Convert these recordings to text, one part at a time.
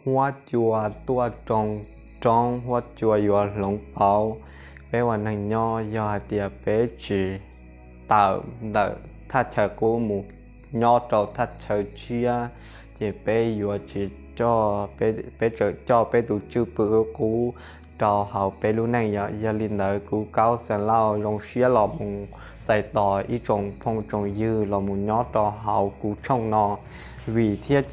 huab cua tuaj roo roob, huab cua yuav hloov pauv. Peb ua neeg nyob yog hais tias peb tsis tawm ntawm thaj chaw qub mus nyob rau thaj chaw tshiab, ces peb yuav tsis, peb tseem coj peb tus cwj pwm qub rau hauv peb lub neej yom. Yog li ntawd kuv Kaub Xeem Lauj zoo siab los mus txais tos ib tsoom phooj tsoom ywg los mus nyob rau hauv kuv tshooj no, vim thiab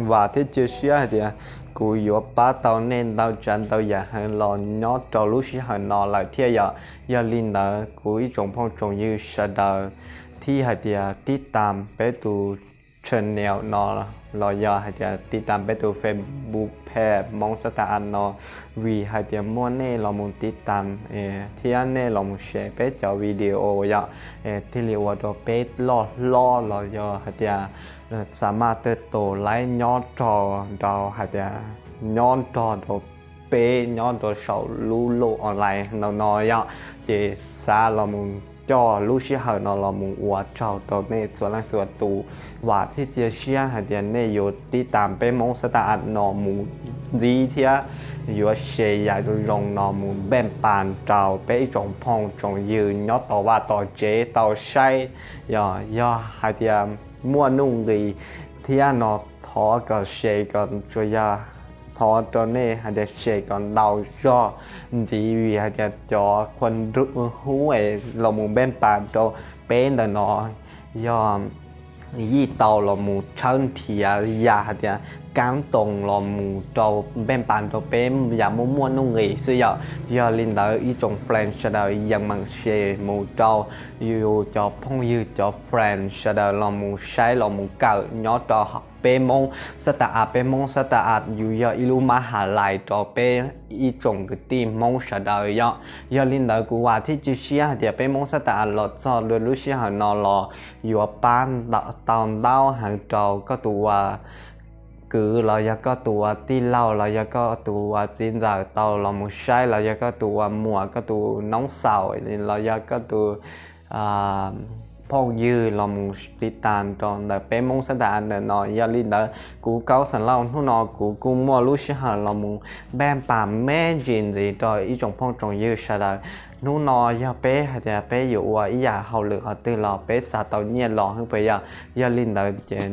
vam thiab cia siab hais tias kuv yuav pab tau nej ntau tsav ntau yam heev los nyob rau lub sij hawm no lawm thiab yom. Yog li ntawd kuv ib tsoom phooj tsoom ywg sawv daws thib hais tias tib tam peb tus channel no los yog hais tias tib tam peb tus Facebook page Hmoob Xab Tab As no, vim hais tias muaj nej los mus tib tam thiab nej los mus share peb cov video yom, thiaj li ua rau peb loj hlob los yog hais tias xa maj tej tus laib nyob rau rau hais tias nyob rau rau peb nyob rau saum lub luj online ntawm no yom. Ces xav los mus coj lub sij hawm no los mus ua tsaug rau nej txhua leej txhua tus. Vam thiab cia siab hais tias nej yuav tib tam peb Hmoob Xab Tab As no mus ntxiv thiab yuav share yam zoo zoo no mus npeej pas rau peb ib tsoom phooj tsoom ywg nyob tom vaj tom tsev tau saib. Yog, yog hais tias muaj nuj nqis thiab no thov kom share kom tsuas yog thov rau nej hais tias share kom ntau zog ntxiv vim hais tias cov qhua hub es los mus npeej pas rau peb ntawm no yog yeej tau los mus tshawb nrhiav yam hais tias kaab toos los mus rau npeej pas rau peb yam muaj muaj nuj nqis xwb yom. Yog li ntawd ib tsoom friend sawv daws yeej meem share mus rau yus cov phooj ywg cov friend sawv daws los mus saib los mus kawm nyob rau peb Hmoob Xab Tab As, peb Hmoob Xab Tab As yus yog ib lub mab has lais rau peb ib tsoom kwv tij Hmoob sawv daws yom. Yog li ntawd kuv vam thiab cia siab hais tias peb Hmoob Xab Tab As los txog lub sij hawm no los yuav pab tau ntau heev rau koj tus uas kwv los yog koj tus uas tij laug los yog koj tus uas txiv ntxawm tau los mus saib los yog koj tus uas muam koj tus noob xaum los yog koj tus phooj ywg los mus tib tam rau ntawm peb Hmoob Xab Tab As ntawm no. Yog li ntawd kuv Kaub Xeem Lauj hnub no kuv kuj muaj lub sij hawm los mus npeej pas me ntsis ntxiv rau ib tsoom phooj tsoom ywg sawv daws. Hnub no yog peb hais tias peb yuav ua ib yam hauj lwm qhov twg los peb xav tau nyiaj los xwb puas yog? Yog li ntawd ces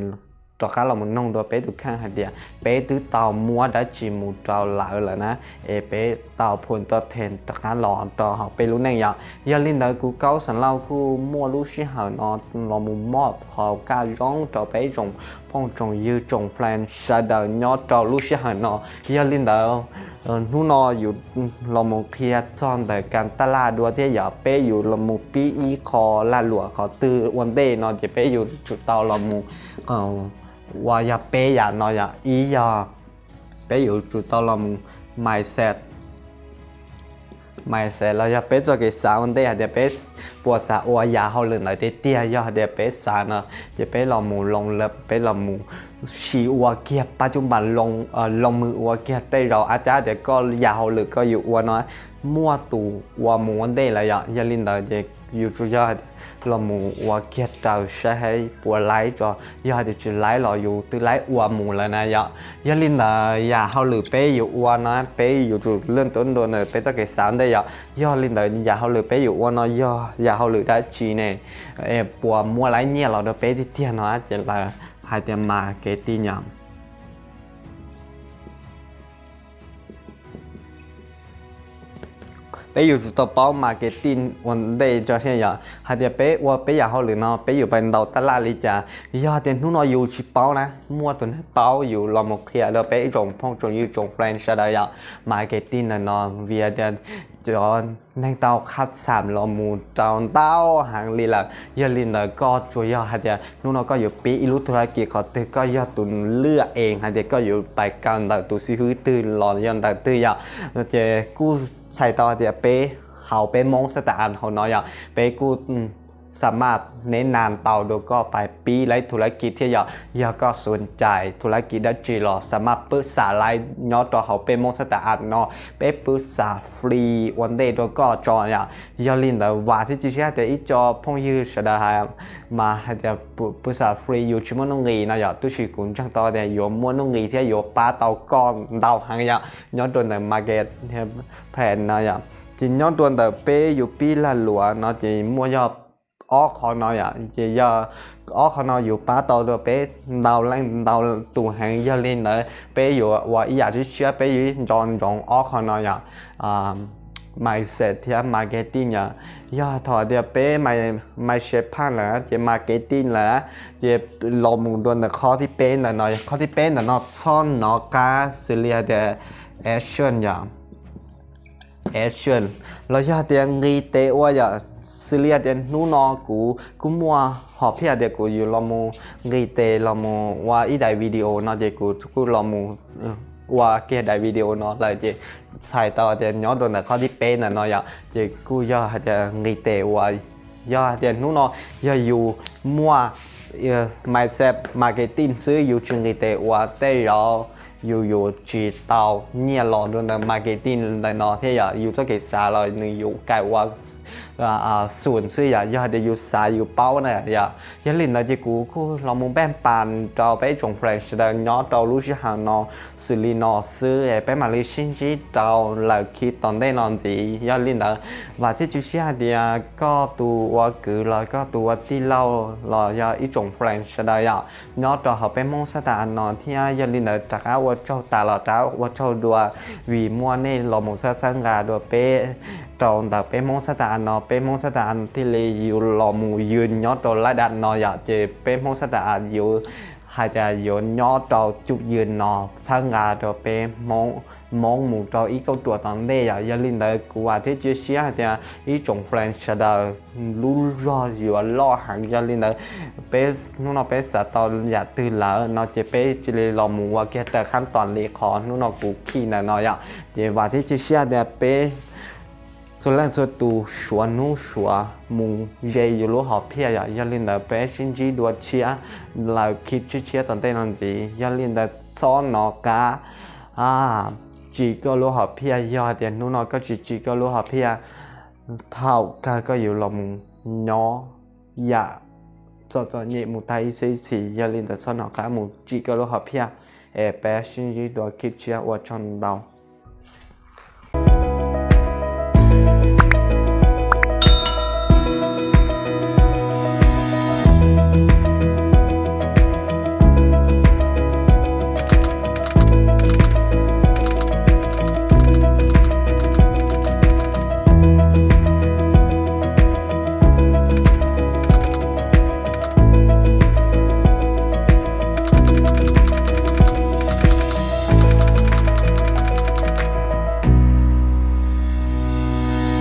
rov qab los mus noog dua peb tus kheej hais tias peb twb tau muab dab tsi mus rau lawv lawm na, es peb tau phum tau them rov qab los rau hauv peb lub neej yom. Yog li ntawd kuv Kaub Xeem Lauj kuj muaj lub sij hawm no los mus mob qhov kaj zoo rau peb tsoom phooj tsoom ywg tsoom friend sawv daws nyob rau lub sij hawm no. Yog li ntawd hnub no yus los mus qhia txog ntawm kas taj laj dua thiab yog peb yus los mus pib ib qho lag luam qhov twg ua ntej no ces peb yuav tsum tau los mus ua yog peb yam no yom. Ib yog peb yuav tsum tau los mus mindset, mindset los yog peb txoj kev xav ua ntej hais tias peb puas xav ua yam hauj lwm ntawd tiag tiag. Yog hais tias peb xav no ces peb los mus loo lawm, peb los mus sim ua kiag pab cub npas loo, loo mws ua kiag tej zaum ab cab tias koj yam hauj lwm koj yuav ua no muaj tus ua mus ua ntej lawm yom. Yog li ntawd ces yus tsuas yog los mus ua kiag raws saib puas laib tso, yog hais tias tsis laib los yus twb laib ua mus lawm na yom. Yog li ntawd yam hauj lwm peb yuav ua no peb yuav tsum leej tuab nrua ntawm peb txoj kev xav ntej yom. Yog li ntawd yam hauj lwm peb yuav ua no yog yam hauj lwm dab tsi ne, puas muaj laib nyiaj los rau peb tiag tiag no ces lawv hais tias marketing yom. Peb yuav tsum tau paub marketing ua ntej tso thiab yom. Hais tias peb ua peb yam hauj lwm no peb yuav pais ntaus taj laj li cas, yog tias hnub no yus tsis paub na muaj tus neeg paub yus los mus qhia rau peb ib tsoom phooj tsoom ywg tsoom friend sawv daws yom. Marketing ntawm no vim tias cov neeg tau qhab xam los mus rau ntau heev li lawm. Yog li ntawd koj tsuas yog hais tias hnub no koj yuav pib ib lub thub laj kis qhov twg koj yog tus lwaj ees hais tias koj yuav pais kaw ntawm tus xib hwb twg los yog ntawm twg yom. Ces kuj txhais tau hais tias peb hauv peb Hmoob xab ta as hauv no yom peb kuj xa maj neb nas tau dua koj pais pib lawv thu lab kis thiab yom. Yog koj xum cais thu lab kis dab tsi los xa maj pwb xa lawv nyob rau hauv peb Hmoob xab tas as no, peb pwb xa free ua ntej rau koj tso yom. Yog li ntawd vam thiab cia siab tias ib co phooj ywg sawv daws hais mas hais tias pwb xa free yus tsis muaj nuj nqis no yom, tab sis kuv ntseeg tau tias yuav muaj nuj nqis thiab yuav pab tau koj ntau heev yom, nyob rau ntawm market plan no yom. Ces nyob rau ntawm peb yus pib lag luam no ces muaj yog ob qhov no yom, ces yog ob qhov no yus pab tau rau peb ntau leej ntau tus heev. Yog li ntawd peb yuav ua ib yam tshiab tshiab, peb yuav nco ntsoov ob qhov no yom, mindset thiab marketing yom. Yog thaum tias peb mindset phav lawm ces marketing lawm, ces los mus dua ntawm qhov thib peb ntawm no. Qhov thib peb ntawm no txhob hnov qab, xws li hais tias action yom, action los yog tias nqis tes ua yom. Xws li hais tias hnub no kuv kuj muaj hom phiaj tias kuv yuav los mus nqis tes los mus ua ib daim video no ces kuv kuj los mus ua kiag daim video no lawm ces txhais tau tias nyob rau ntawm qhov thib peb ntawm no yom, ces kuj yog hais tias nqis tes ua. Yog hais tias hnub no yog yus muaj mindset marketing xwb, yus tsis nqis tes ua tej zaum yus yuav tsis tau nyiaj los rau ntawm marketing ntawm no thiab yom. Yus txoj kev xav los nws yuav kais ua xum xwb yom. Yog hais tias yus xav yus paub na yom. Yog li ntawd ces kuv kuj los mus npaj pas rau peb tsoom friend sawv daws nyob rau lub sij hawm no xws li no xwb es peb mam li sib ntsib rau lawm khib tom ntej no ntxiv. Yog li ntawd vam thiab cia siab hais tias koj tus ua kwv los koj tus ua tij laug los yog ib tsoom friend sawv daws yom, nyob rau hauv peb Hmoob xab tas as no thiab. Yog li ntawd rov qab ua tsaug tas los rov qab ua tsaug dua vim muaj nej los mus txhawb txhawb nqa dua peb rau ntawm peb Hmoob xab tas as no, peb Hmoob xab tas as thiaj li yuav los mus yws nyob rau lab dam no yom. Ces peb Hmoob xab tas as yuav hais tias yuav nyob rau cuj ywm no txhawb nqa rau peb Hmoob mus rau ib kauj ruam tom ntej yom. Yog li ntawd kuv vam thiab cia siab hais tias ib tsoom friend sawv daws lub zog yuav loj heev. Yog li ntawd peb hnub no peb xav tau yam twg lawm no ces peb cia li los mus ua kiag raws qhab tom li qhov hnub no kuv khij ntawm no yom. Ces vam thiab cia siab tias peb txhua leej txhua tus suav hnub suav mus ze yus lub hom phiaj yom. Yog li ntawd peb sib ntsib dua tshiab lawm khib tshiab tshiab tom ntej no ntxiv. Yog li ntawd txhob hnov qab tsim koj lub hom phiaj. Yog tias hnub no koj tsis tsim koj lub hom phiaj, thaum kawg koj yuav los mus nyob yam txom txom nyem mus tag ib txhiab ib txhis. Yog li ntawd txhob hnov qab mus tsim koj lub hom phiaj es peb sib ntsib dua khib tshiab, ua tsaug ntau.